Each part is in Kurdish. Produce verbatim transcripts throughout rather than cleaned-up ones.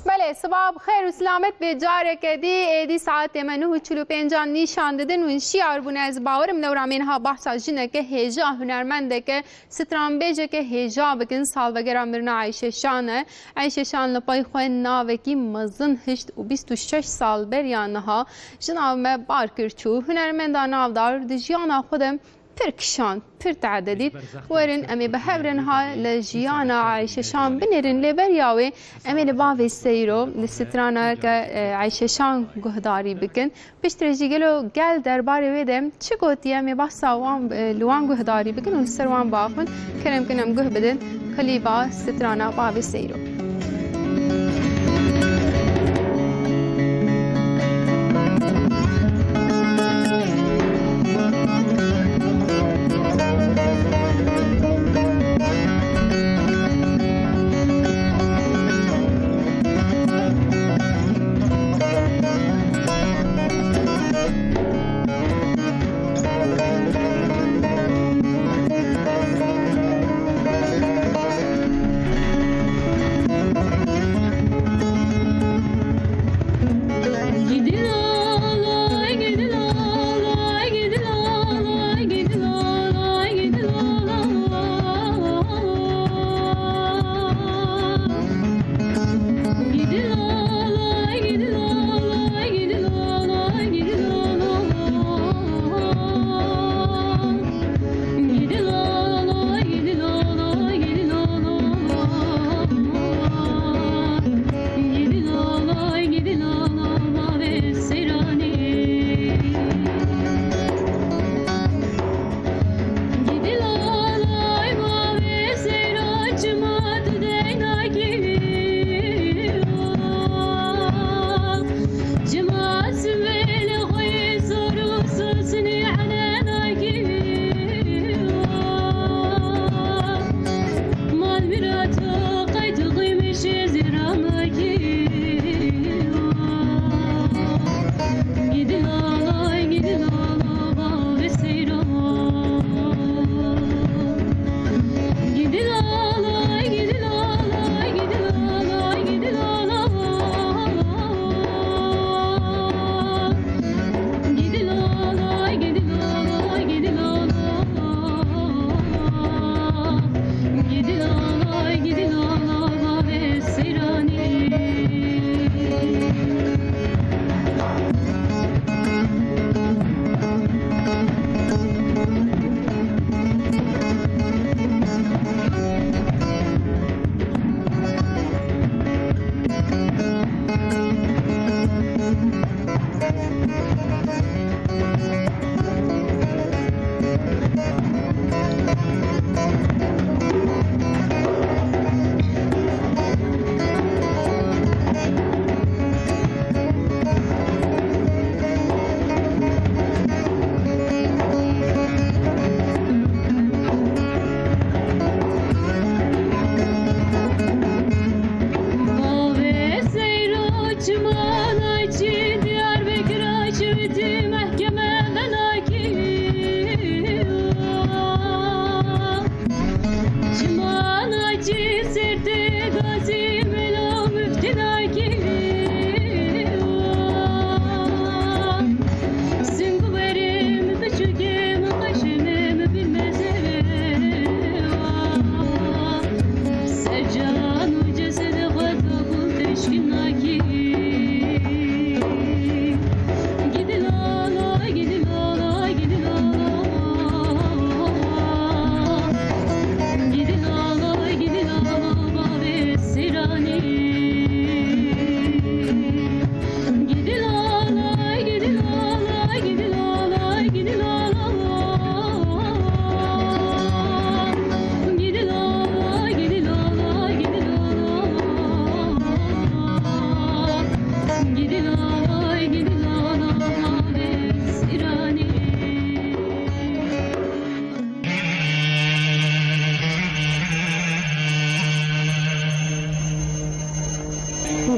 Belê, siba bi xêr û silamet bê careke dî. Êdî saetê me neh û çil û pêncan nîşan didin û şiyar bûne. Ez bawerim lewra me niha behsa jineke hêja, hunermendeke, stranbêjeke hêja bikin. Salvegera mirina Eyşe Şan e. Eyşe Şan li pey xwe navekî mezin hişt û bîst û şeş sal beriya niha jina me bar kir çû. Hunermenda navdar di jiyana xwe de pir kişand, pir teededît. Werin em ê bi hev re niha li jiyana Eyşe Şan binêrin, lê beriya wê em ê li bavê Seyro, li straneke, e, Eyşe Şan guhdarî bikin. Piştre jî gelo gel derbarê wê de çi gotiye, em ê behsa wan, e, li wan guhdarî bikin û li ser wan biaxivin. Kerem kin em guh bidin klîba strana bavê Seyro.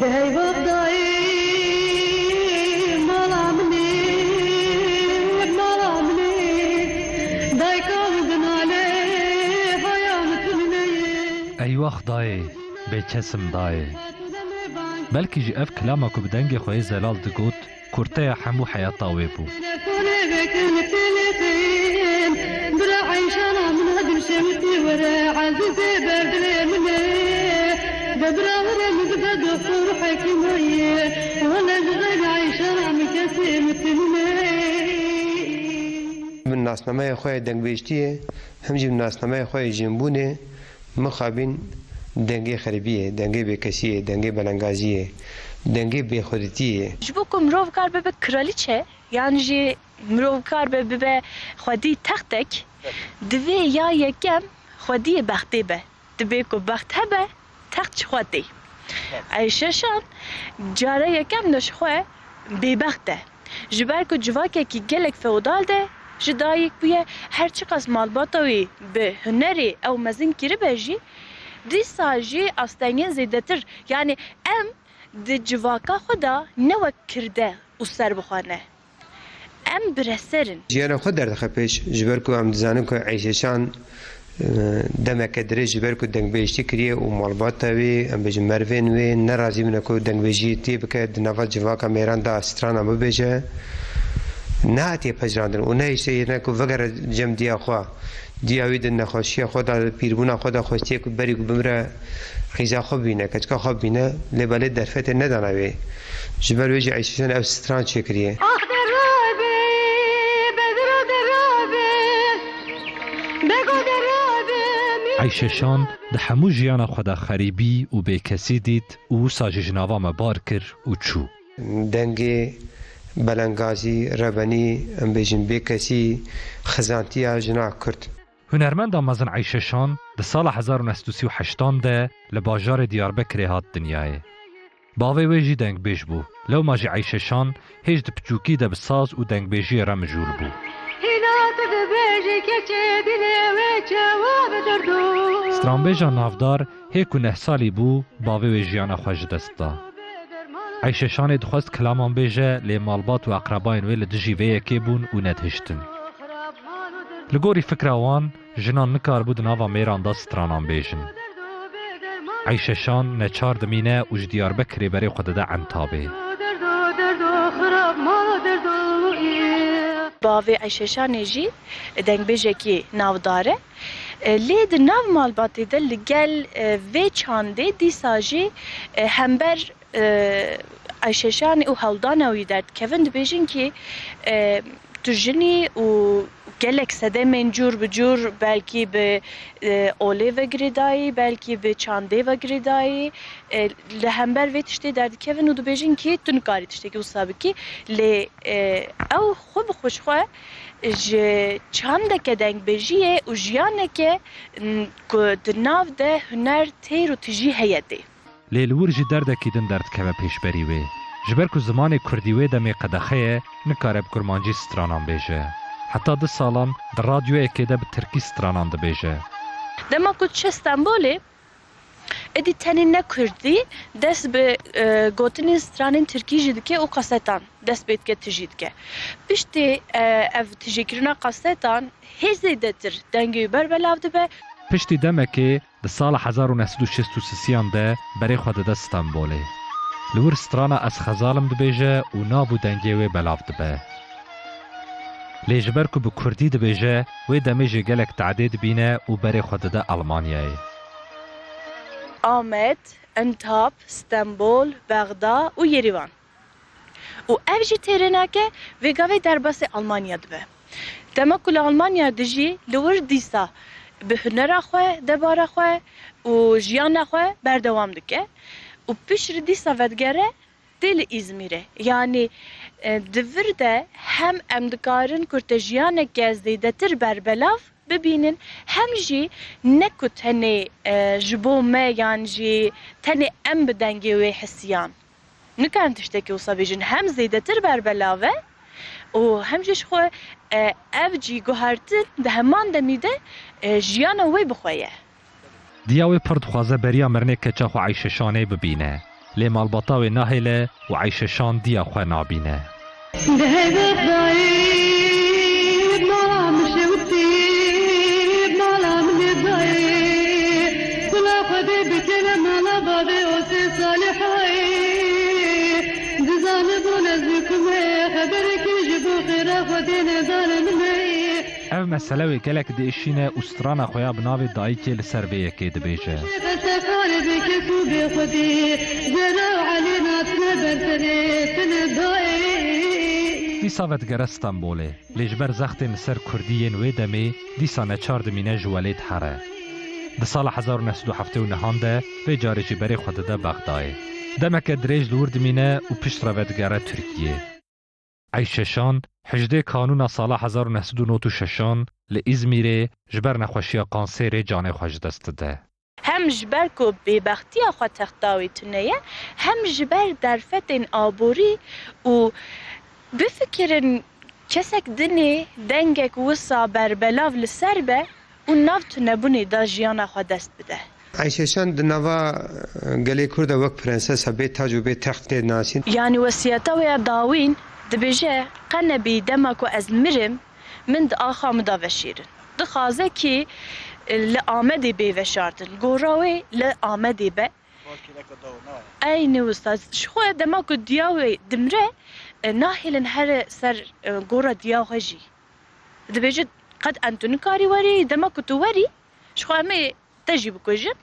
Di heyva dayê mala min ê, mala min ê, dayka min dinale, haya min tu min ê. Eywax dayê, bêkesim dayê. Belkî jî ev kilama ku bi dengê xwe yê zelal digot, kurteya hemû heyata wê bû. Bi nasnameya xwe ya dengbêjtiyê, him jî bi nasnameya xwe ya jinbûnê mixabin dengê xerîbiyê, dengê bêkesiyê, dengê belengaziyê, dengê bêxweditiyê. Ji bo ku mirov kar bibe kraliçe, yan jî mirov kar be bibe xwedî textek, divê ya yekem xwediyê bextê be. Dibê ku bext hebe, text ji xwe tê. Eyşeşan cara yekem de ji xwe bêbext e. Ji ber ku civakekî gelek feodal de ji dayik bûye, her çiqas malbata wî bi hunerê ew mezin kiribe jî, dîsa jî astengên zêdetir, yanî em di civaka xwe de ne wek kirde û serbixwe ne. Em bireser in. Jiyana xwe derdixe pêş, ji ber ku em dizanin ku Eyşeşan, e, demeke dirêj ji ber ku dengbêjtî kiriye û malbata wê, em bêjin merivên wê, nerazî bûne ku dengbêjiyê tê bike, di nava civaka mêran de strana bibêje. Nehatiye pejirandin û nehişte yê ne ku vegere cem diya xwe. Diya wî di nexweşiya xwe de, pîrbûna xwe de xwestiye ku berî ku bimire qîza xwe bîne, keçika xwe bîne, lê belê derfetê nedana wê. Ji ber wê jî Eyşeşan ev stran çêkiriye. Ax derrabe, bedra derrabe, bego derrabe, mi Eyşeşan di hemû jiyana xwe de xerîbî û bêkesî dît û wisa jî ji nava me bar kir û çû. Dengê belengazî, rebenî, em bêjin bêkesî, xizantiya jina Kurd. Hunermenda mezin Eyşeşan di sala hezar û neh sed û sî û heştan de li bajarê Diyarbekirê hat dinyayê. Bavê wê jî dengbêj bû. Lewma jî Eyşeşan hêj di piçûkî de bi saz û dengbêjiyê re mijûl bû. Hîna tu dibêjî keçê dilê wê çawa bi derdo. Stranbêja navdar hê ku neh salî bû, bavê wê jiyana xwe ji dest da. Eyşeşanê dixwest kilaman bêje, lê malbat û eqrebayên wê li dijî vê yekê bûn û nedihiştin. Li gorî fikra wan, jinan nikaribû di nava mêran de stranan bêjin. Eyşeşan neçar dimîne û ji Diyarbekirê berê xwe dide Entabê. Bavê Eyşeşanê jî dengbêjekî navdar e. Lê di nav malbatê de li gel, e, vê çandê dîsa jî, e, hember, e, Eyşeşanê û hewldana wî derdikevin, dibêjin kî, e, tu jinî û gelek sedemên cûr bi cûr belkî bi, e, olê ve girêdayî, belkî bi çandê ve girêdayî, e, li hember vê tiştê derdikevin û dibêjin kî tu nikarî tiştekî wisa bikî, lê, e, ew xwe bi xwe ji xwe ji çandeke dengbêjiyê û jiyaneke, n-, ku di nav de huner, têr û tijî heye tê. Lê li wir jî derdekî din derdikeve pêşberî wê. Ji ber ku zimanê kurdî wê demê qedexe ye, nikare bi kurmancî stranan bêje. Heta du salan di radyoyekê de bi tirkî stranan dibêje. Dema ku diçe Stenbolê, êdî tenê ne kurdî dest bi, e, gotinên stranên tirkî jî dike û kasetan dest pê dike tijî dike. Piştî, e, ev tijîkirina kasetan hê zêdetir dengê wî berbelav dibe. Piştî demekê di sala hezar û neh sed û şêst û sisiyan de berê xwe dide Stenbolê. Li wir strana Ez Xezal im dibêje û nav û dengê wê belav dibe. Lê ji ber ku bi kurdî dibêje, wê demê jê gelek tehdê dibîne û berê xwe dide Elmanyayê. Amed, Entab, Stenbol, Bexda û Yêrîvan. Û ev jî têrê nake, vê gavê derbasê Almanya dibe. Dema ku li Almanya dijî, li wir dîsa bi hunera xwe, debara xwe û jiyana xwe berdewam dike. Û piştre dîsa vedigere tê li Îzmîrê. Yanî, e, di vir de hem em dikarin kurtejiyaneke zêdetir berbelav bibînin, hem jî ne ku tenê, e, ji bo me yan jî tenê em bi dengê wê hisiyan. Nikarin tiştekî wisa bêjin, hem zêdetir berbelav e û hem jî ji xwe, e, ev jî guhertin di heman demî de, e, jiyana wê bi xwe ye. Diya wê pir dixwaze beriya mirinê keça xwe Eyşeşanê bibîne. Lê malbata wê nahêle û Eyşeşan diya xwe nabîne. Di heyvek dayî, mala min şewitî, mala min ê dayî. Kula Xwedê bikene mala bavê Osê Salihayî. Mesele wê gelek diêşîne û strana xwe ya bi navê Dayikê li ser vê yekê dibêje. Dîsa vedigere Stenbolê. Lê ji ber zextên li ser kurdî yên wê demê dîsa neçar dimîne ji welêt here. Di sala hezar û neh sed û heftê û nehan de vê carê jî berê xwe dide Bexdayê. Demeke dirêj li wir dimîne û piştre vedigere Tirkiyê. Eyşeşan, hejdê Kanûna sala hezar û neh sed û nod û şeş an li Îzmîrê ji ber nexweşiya kansêrê canê xwe ji dest dide. Hem ji ber ku bêbextiya xwe texta wê tune ye, hem ji ber derfetên aborî û bifikirin kesek dinê dengek wisa berbelav li ser be û nav tunebûnê de jiyana xwe dest bide. Eyşeşan di nava, e, gelê Kurd de wek prensesa bê tac û bê text tê nasîn. Yanî wesiyeta wê ya dawîn dibêje, qe nebî dema ku ez mirim, min di axa min de veşêrin. Dixwaze kî, e, li Amedê bê veşartin. Gora wê li Amedê be. Ey ne wisa, ji xwe dema ku diya wê dimre, e, nahêlin here ser, e, gora diya xwe jî. Dibêje, qet en tu nikarî werî, dema ku tu werî, ji xwe em ê te jî bikujin.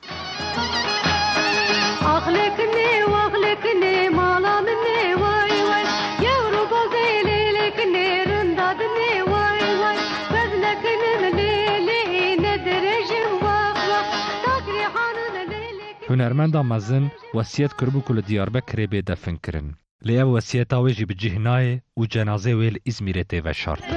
Axlekinê, waxlekinê, mala min ê, way, way. Gewr û bazê lêlekinê, rinda dinê, way, way. Bezlekinim lê, lê, ne dirêjim, wax, wax. Takrîhanim lê, lê. Hunermenda mezin wesiyet kiribû ku li Diyarbekirê bê definkirin. Lê ev wesiyeta wê jî bi cih nayê û cenazê wê li Îzmîrê tê veşartin.